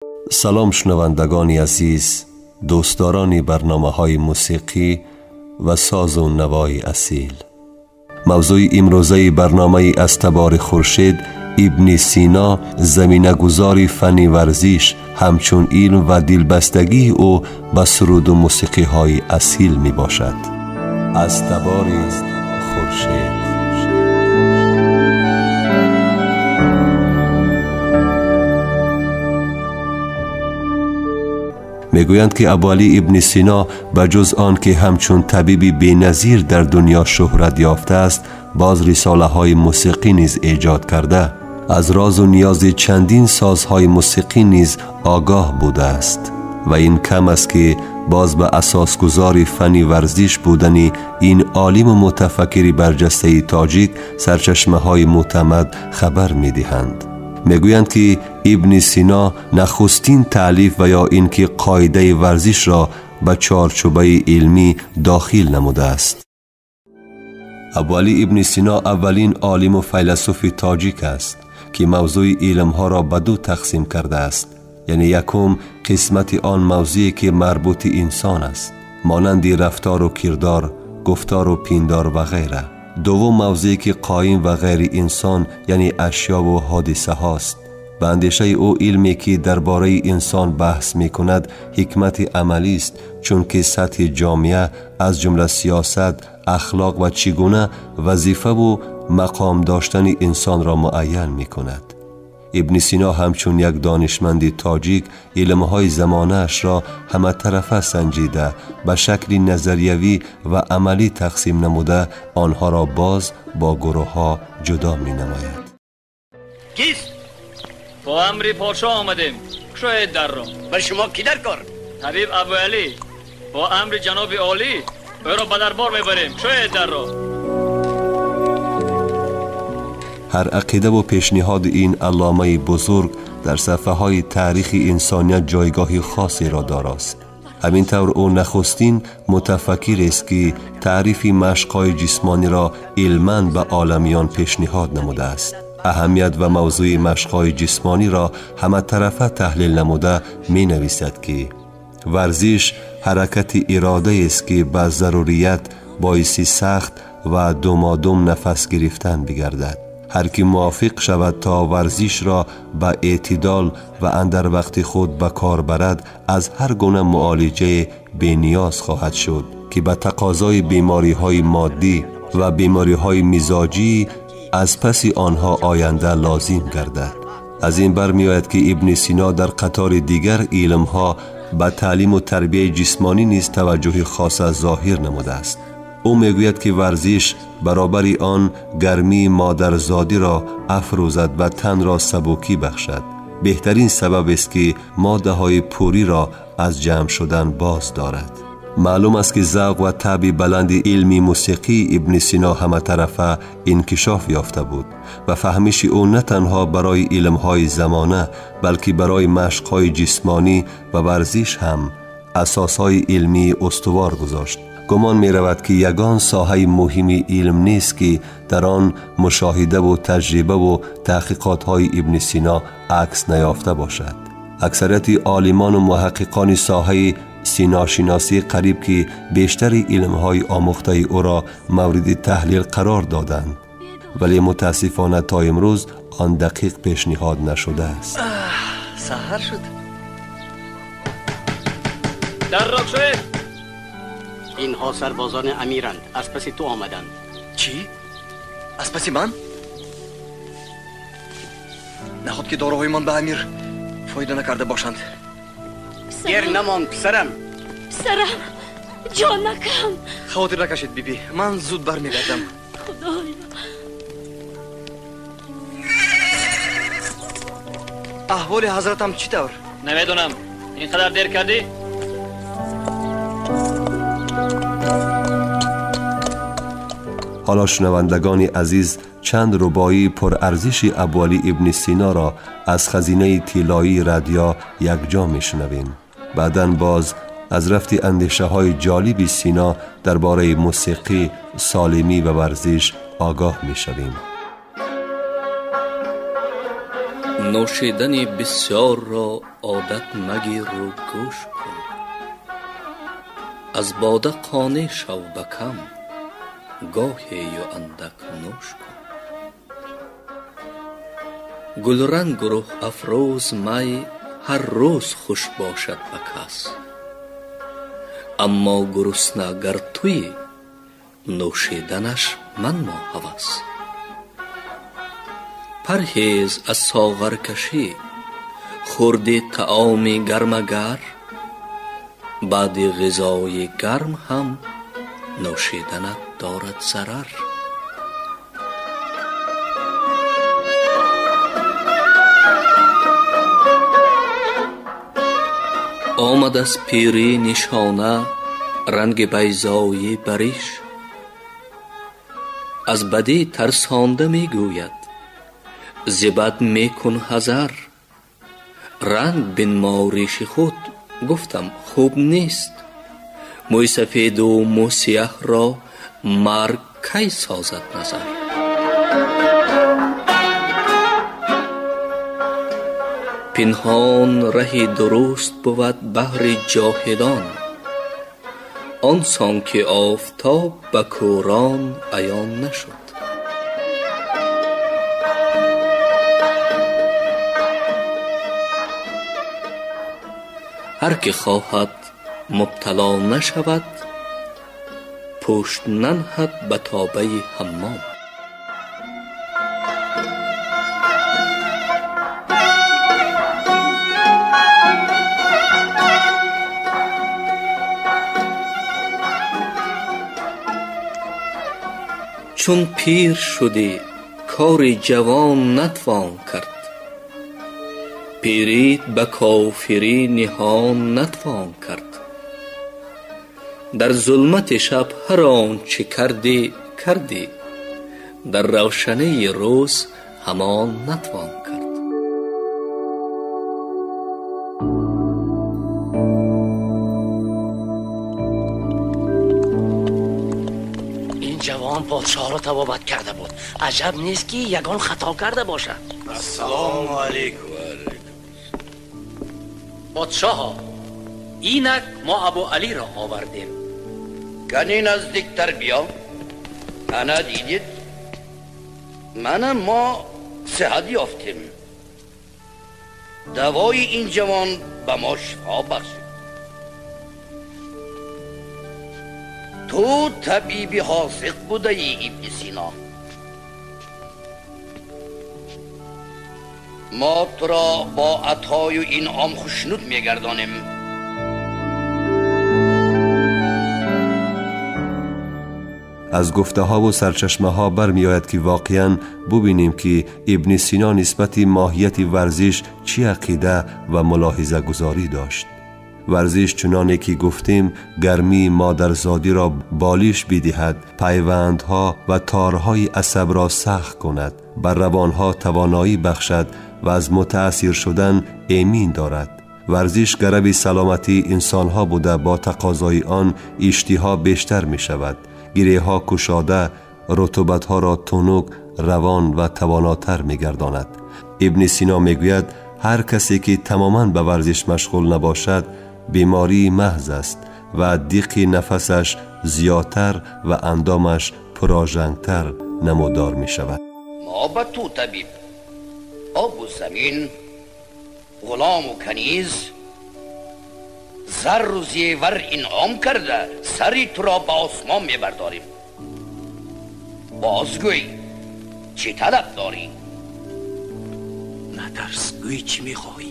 Салом шунавандагони азиз, дӯстдорони барномаҳои мусиқӣ ва созу навои асил. Мавзӯи имрӯзаи барномаи аз табори Хуршед Ибни Сино, заминагузори фанни варзиш, ҳамчун илм ва дилбастагии ӯ ба суруду мусиқиҳои асил мебошад. Аз табори Хуршед. Мегӯянд ки Абуалӣ Ибни Сино ба ҷуз он ки ҳамчун табиби беназир дар дунё шӯҳрат ёфтааст, боз рисолаҳои мусиқӣ низ эҷод карда, аз розу ниёзи чандин созҳои мусиқӣ низ огоҳ будааст. Ва ин кам аст ки боз ба асосгузори фанни варзиш будани ин олиму мутафаккири барҷастаи тоҷик сарчашмаҳои мӯътамад хабар медиҳанд. Мегӯянд ки Ибни Сино нахустин таълиф ва ё ин ки қоидаи варзишро ба чорчӯбаи илмӣ дохил намудааст. Абуалӣ Ибни Сино аввалин олиму файласуфи тоҷик аст ки мавзӯи илмҳоро ба ду тақсим кардааст, яъне якум қисмати он мавзӯе ки марбути инсон аст, монанди рафтору кирдор, гуфтору пиндор ва ғайра. Дуввум мавзӯе ки қоим ва ғайри инсон, яъне ашёву ҳодисаҳост. Ба андешаи ӯ илме ки дар бораи инсон баҳс мекунад ҳикмати амалист, чунки сатҳи ҷомеа аз ҷумла сиёсат, ахлоқ ва чӣ гуна вазифаву мақом доштани инсонро муайян мекунад. Ибни Сино ҳамчун як донишманди тоҷик илмҳои замонаашро ҳаматарафа санҷида, ба шакли назариявӣ ва амалӣ тақсим намуда, онҳоро боз бо гурӯҳҳо ҷудо менамояд. Кист? Бо амри подшоҳ омадем. Кушоед дарро. Ба шумо кӣ дар кор? Табиб Абуалӣ. Бо амри ҷаноби олӣ ӯро ба дарбор мебарем. Кушоед дарро. Ҳар ақидаву пешниҳоди ин алломаи бузург дар сафҳаҳои таърихи инсоният ҷойгоҳи хосеро дорост. Ҳамин тавр ӯ нахустин мутафаккирест ки таърифи машқҳои ҷисмониро илман ба оламиён пешниҳод намудааст. Аҳамият ва мавзӯи машқҳои ҷисмониро ҳаматарафа таҳлил намуда менависад ки варзиш ҳаракати иродаест ки ба зарурият боиси сахт ва думодум нафас гирифтан бигардад. Ҳар ки мувофиқ шавад то варзишро ба эътидол ва андар вақти худ ба кор барад, аз ҳар гуна муолиҷае бениёз хоҳад шуд ки ба тақозои бемориҳои моддӣ ва бемориҳои мизоҷӣ аз паси онҳо оянда лозим гардад. Аз ин бармеояд ки Ибни Сино дар қатори дигар илмҳо ба таълиму тарбияи ҷисмонӣ низ таваҷҷӯҳи хоса зоҳир намудааст. Ӯ мегӯяд ки варзиш баробари он гармии модарзодиро афрӯзад ва танро сабукӣ бахшад. Беҳтарин сабабест ки моддаҳои пуриро аз ҷамъ шудан боз дорад. Маълум аст ки завқ ва таъби баланди илми мусиқии Ибни Сино ҳаматарафа инкишоф ёфта буд ва фаҳмиши ӯ на танҳо барои илмҳои замона, балки барои машқҳои ҷисмонӣ ва варзиш ҳам асосҳои илмии устувор гузошт. Гумон меравад ки ягон соҳаи муҳими илм нест ки дар он мушоҳидаву таҷрибаву таҳқиқотҳои Ибни Сино акс наёфта бошад. Аксарияти олимону муҳаққиқони соҳаи синошиносӣ қариб ки бештари илмҳои омӯхтаи ӯро мавриди таҳлил қарор доданд, вале мутаассифона то имрӯз он дақиқ пешниҳод нашудааст. Саҳар шуд. Дарро кушоед. Инҳо сарбозони амиранд, аз паси ту омаданд. Чӣ? Аз паси ман? Наход ки доруҳои ман ба амир фоида накарда бошанд. Дер намон, писарам. Писарам, ҷонакам. Хавотир накашед, биби, ман зуд бармегардам. Худоё. Аҳволи ҳазратам чӣ тавр? Намедонам. Ин қадар дер кардӣ? Ҳоло шунавандагони азиз, чанд рубоии пурарзиши Абуалӣ Ибни Синоро аз хазинаи тиллоии радио якҷо мешунавем. Баъдан боз аз рафти андешаҳои ҷолиби Сино дар бораи мусиқӣ, солимӣ ва варзиш огоҳ мешавем. Нӯшидани бисёрро одат магиру гӯш кун, аз бода қонеъ шав ба кам, гоҳею андак нӯш кун. Гулрангу рӯҳафрӯз май ҳар рӯз хуш бошад ба кас, аммо гурусна гар туӣ, нӯшиданаш манмо ҳавас. Парҳез аз соғаркашӣ, хӯрди таоми гармагар, баъди ғизои гарм ҳам нӯшиданат дорад зарар. Омад аз пирӣ нишона, ранги байзоӣ бариш, аз бадӣ тарсонда мегӯяд, зи бад мекун ҳазар. Ранг бинмо риши худ, гуфтам хуб нест, мӯйсафеду мӯсияҳро марг кай созад назар. Пинҳон раҳи дуруст бувад баҳри ҷоҳидон, он сон ки офтоб ба кӯрон аён нашуд. Ҳар ки хоҳад мубтало нашавад, пушт нанҳад ба тобаи ҳаммом. Чун пир шудӣ, кори ҷавон натвон кард, пирит ба кофирӣ ниҳон натвон кард. Дар зулмати шаб ҳар он чӣ кардӣ кардӣ, дар равшании рӯз ҳамон натвон кард. Ин ҷавон подшоҳро табобат карда буд. Аҷаб нест ки ягон хато карда бошад. Ассалому алайкум. Подшоҳо, инак мо Абу Алиро овардем. Кани наздиктар биё. Ана дидед, мана мо сиҳат ёфтем. Давои ин ҷавон ба мо шифо бахшид. Ту табиби ҳозиқ будаӣ, Ибни Сино. Мо туро бо атою инъом хушнуд мегардонем. Аз гуфтаҳову сарчашмаҳо бармеояд ки воқеан бубинем ки Ибни Сино нисбати моҳияти варзиш чӣ ақида ва мулоҳизагузорӣ дошт. Варзиш чуноне ки гуфтем гармии модарзодиро болиш бидиҳад, пайвандҳо ва торҳои асабро сахт кунад, бар равонҳо тавоноӣ бахшад ва аз мутаассир шудан эмин дорад. Варзиш гарави саломатии инсонҳо буда, бо тақозои он иштиҳо бештар мешавад, гиреҳҳо кушода, рутубатҳоро тунук, равон ва тавонотар мегардонад. Ибни Сино мегӯяд, ҳар касе ки тамоман ба варзиш машғул набошад, бемории маҳз аст ва диқи нафасаш зиёдтар ва андомаш пурожангтар намудор мешавад. Мо ба ту табиб, обу замин, ғулому каниз, зарру зевар инъом карда, сари туро ба осмон мебардорем. Бозгӯй, чӣ талаб дорӣ? Натарс, гӯй чӣ мехоҳӣ?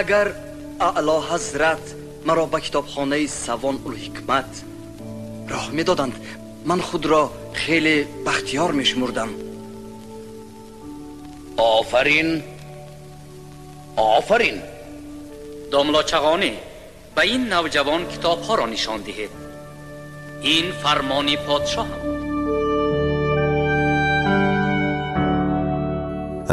Агар Аъло ҳазрат маро ба китобхонаи Савон улҳикмат роҳ медоданд, ман худро хеле бахтиёр мешумурдам. Офарин, офарин. Домла Чағонӣ, ба ин навҷавон китобҳоро нишон диҳед. Ин фармони подшоҳам.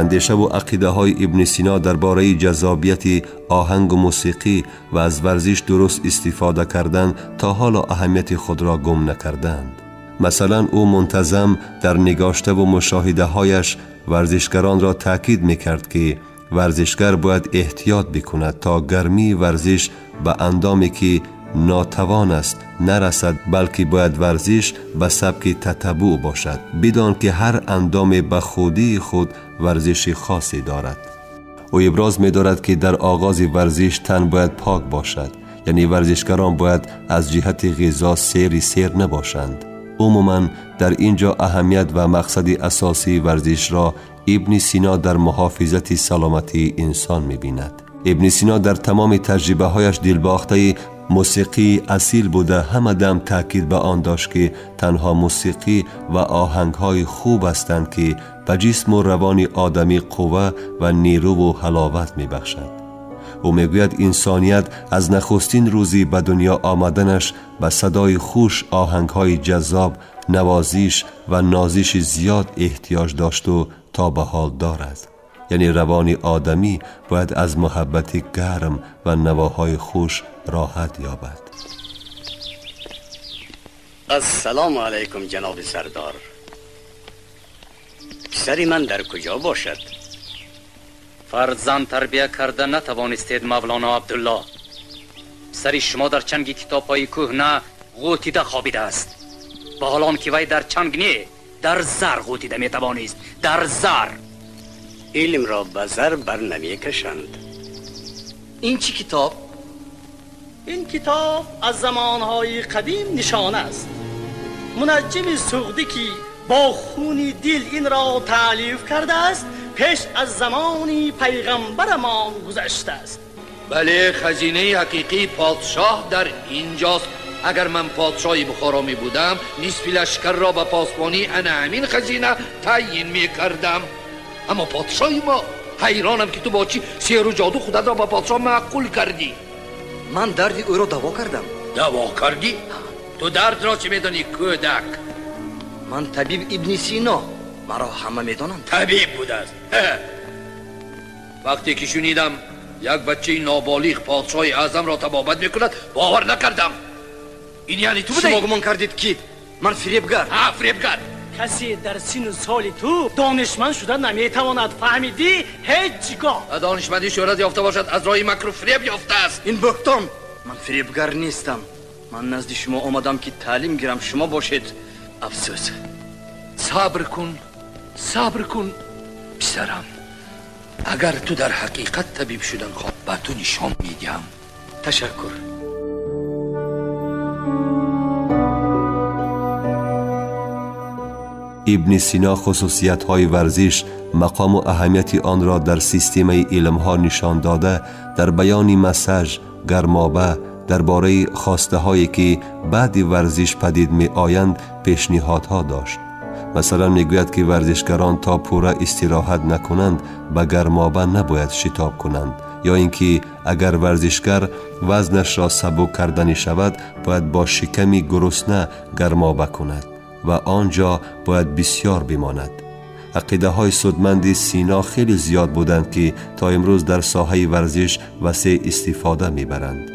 Андешаву ақидаҳои Ибни Сино дар бораи ҷаззобияти оҳангу мусиқӣ ва аз варзиш дуруст истифода кардан то ҳоло аҳамияти худро гум накарданд. Масалан, ӯ мунтазам дар нигоштаву мушоҳидаҳояш ورزشگران را تاکید میکرد که ورزشگر باید احتیاط بکند تا گرمی ورزش به اندامی که ناتوان است نرسد، بلکه باید ورزش به سبک تتبع باشد، بدان که هر اندام به خودی خود ورزش خاصی دارد. او ابراز می‌دارد که در آغاز ورزش تن باید پاک باشد، یعنی ورزشگران باید از جهت غذا سیر نباشند. عموماً در اینجا اهمیت و مقصد اساسی ورزش را ابن سینا در محافظت سلامتی انسان می‌بیند. ابن سینا در تمام تجربه‌هایش دلباخته موسیقی اصیل بوده، همه دم تاکید به آن داشت که تنها موسیقی و آهنگ‌های خوب هستند که به جسم و روان آدمی قوه و نیرو و حلاوت می‌بخشد. او میگوید انسانیت از نخستین روزی به دنیا آمدنش به صدای خوش، آهنگ‌های جذاب، نوازش و نازش زیاد احتیاج داشت و تا به حال دارد. یعنی روان آدمی باید از محبت گرم و نواهای خوش راحت یابد. السلام علیکم جناب سردار. سری من در کجا باشد؟ فرزند تربیه کرده نتوانستید مولانا عبدالله. سری شما در چنگ کتاب‌های کهنه غوطیده خوابیده است. با حالان که وی در چنگ نه، در زر غوطیده میتوانست، در زر. علم را به زر بر نمی کشند. این چی کتاب؟ این کتاب از زمانهای قدیم نشانه است. منجم سغدی که با خون دل این را تالیف کرده است، پیش از زمانی پیغمبرمان گذشته است. بله، خزینه حقیقی پادشاه در اینجاست. اگر من پادشاه بخارا می بودم، نصف لشکر را به پاسبانی انا همین خزینه تعیین می کردم. اما پادشاه ما، حیرانم که تو با چی سحر و جادو خودت را به پادشاه معقول کردی. من درد او را دوا کردم. دوا کردی؟ تو درد را چه میدانی کودک؟ من طبیب ابن سینا، مرا همه میدانند. طبیب بوده است. وقتی که شنیدم یک بچه نابالغ پادشاه اعظم را طبابت میکند، باور نکردم. این یعنی تو بودی؟ شما گمان کردید که من فریبگر؟ ها، فریبگر. کسی در سن و سال تو دانشمند شده نمیتواند، فهمیدی؟ هیچگاه. دانشمندی شهرت یافته باشد از راه مکر و فریب یافته است. این بهتان. من فریبگر نیستم. من نزد شما آمدم که تعلیم گیرم، شما باشید. افسوس. صبر کن، صبر کن پسرم. اگر تو در حقیقت طبیب شدن خواه، به تو نشان میدم. تشکر. ابن سینا خصوصیت های ورزش، مقام و اهمیت آن را در سیستم علم ها نشان داده، در بیان مساج، گرمابه، درباره خواسته هایی که بعد ورزش پدید می آیند پیشنهادها داشت. مثلا میگوید که ورزشگران تا پوره استراحت نکنند به گرمابه نباید شتاب کنند، یا اینکه اگر ورزشگر وزنش را سبک کردنی شود باید با شکمی گرسنه گرمابه کند و آنجا باید بسیار بماند. عقیده های سودمند سینا خیلی زیاد بودند که تا امروز در ساحه ورزش وسیع استفاده میبرند.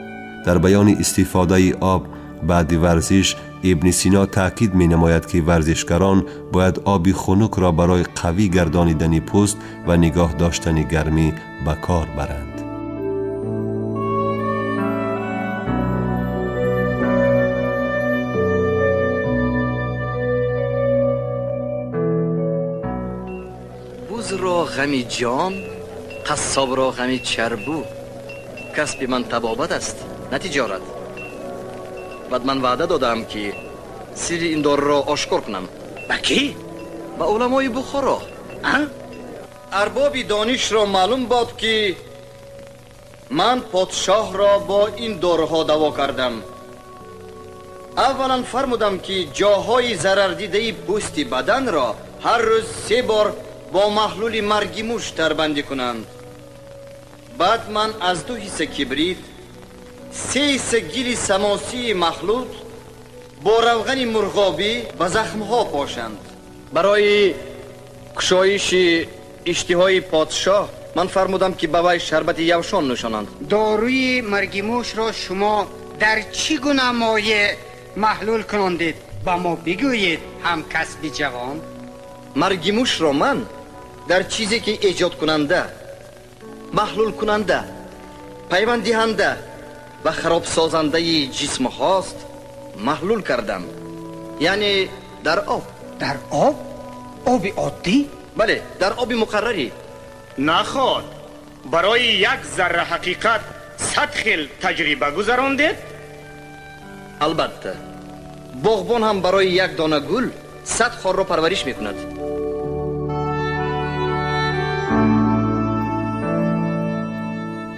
در بیان استفاده آب بعد ورزش، ابن سینا تاکید می نماید که ورزشگران باید آب خنک را برای قوی گردانیدن پوست و نگاه داشتن گرمی به کار برند. بز را غمی جان، قصاب را غمی چربو. کسب من طبابت است، نه تجارت. بعد من وعده دادم که سر این دار را آشکار کنم. به کی؟ به علمای بخارا. ارباب دانش را معلوم باد که من پادشاه را با این داروها دوا کردم. اولا فرمودم که جاهای ضرر دیده پوست بدن را هر روز 3 بار با محلول مرگی موش تربندی کنند. بعد من از 2 حصه کبریت، 3 حصه گل سماسی مخلوط با روغن مرغابی به زخمها پاشند. برای کشایش اشتهای پادشاه من فرمودم که به وی شربت یوشان نوشانند. داروی مرگی موش را شما در چی گونه مایع محلول کناندید؟ با ما بگویید هم کسب جوان. مرگی موش را من дар чизе ки эҷодкунанда, маҳлулкунанда, пайванддиҳанда ва харобсозандаи ҷисмҳост маҳлул кардам. Яъне дар об. Дар об? Оби оддӣ? Бале, дар оби муқаррарӣ. Наход барои як зарра ҳақиқат 100 хел таҷриба гузарондед? Албатта. Боғбон ҳам барои як дона гул 100 хорро парвариш мекунад.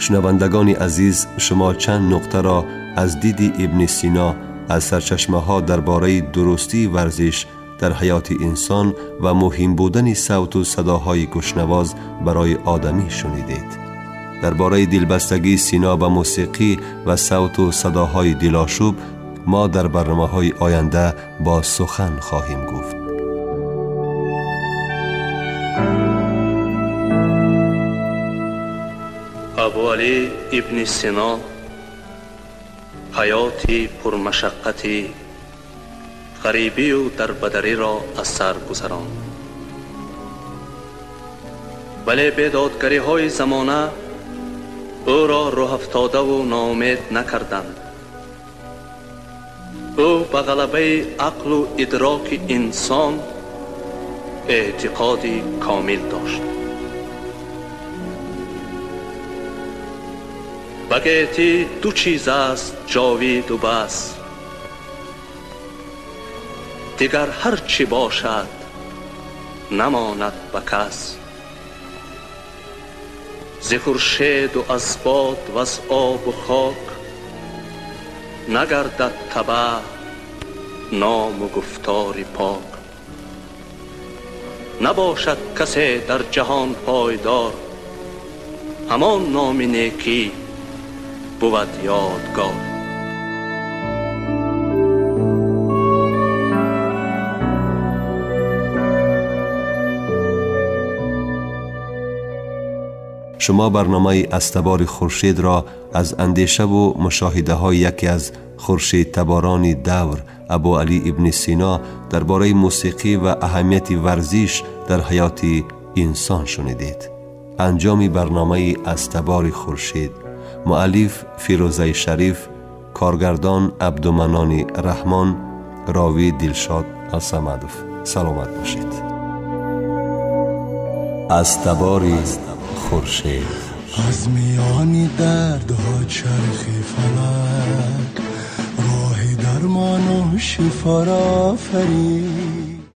Шунавандагони азиз, шумо чанд нуқтаро аз диди Ибни Сино аз сарчашмаҳо дар бораи дурустии варзиш дар ҳаёти инсон ва муҳим будани савту садоҳои гӯшнавоз барои одамӣ шунидед. Дар бораи дилбастагии Сино ба мусиқӣ ва савту садоҳои дилошӯб мо дар барномаҳои оянда бо сухан хоҳем гуфт. Абуалӣ Ибни Сино ҳаёти пурмашаққати ғарибию дарбадариро аз сар гузаронд. Вале бедодгариҳои замона ӯро рӯҳафтодаву ноумед накарданд. Ӯ ба ғалабаи ақлу идроки инсон эътиқоди комил дошт. Ба гетӣ ду чиз аст ҷовиду бас, дигар ҳар чӣ бошад намонад ба кас. Зи хуршеду аз бод ваз обу хок нагардад табаъ ному гуфтори пок. Набошад касе дар ҷаҳон пойдор, ҳамон номи некӣ бувад ёдгор. Шумо барномаи аз табори хуршедро аз андешаву мушоҳидаҳои яке аз хуршедтаборони давр Абуалӣ Ибни Сино дар бораи мусиқӣ ва аҳамияти варзиш дар ҳаёти инсон шунидед. Анҷоми барномаи аз табори хуршед. Муаллиф Фирӯзаи Шариф, коргардон Абдуманони Раҳмон, ровӣ Дилшод Алсамадов. Саломат бошед. Аз табори хуршед. Аз миёни дардҳо чархи фалак роҳи дармону шифоро офарид.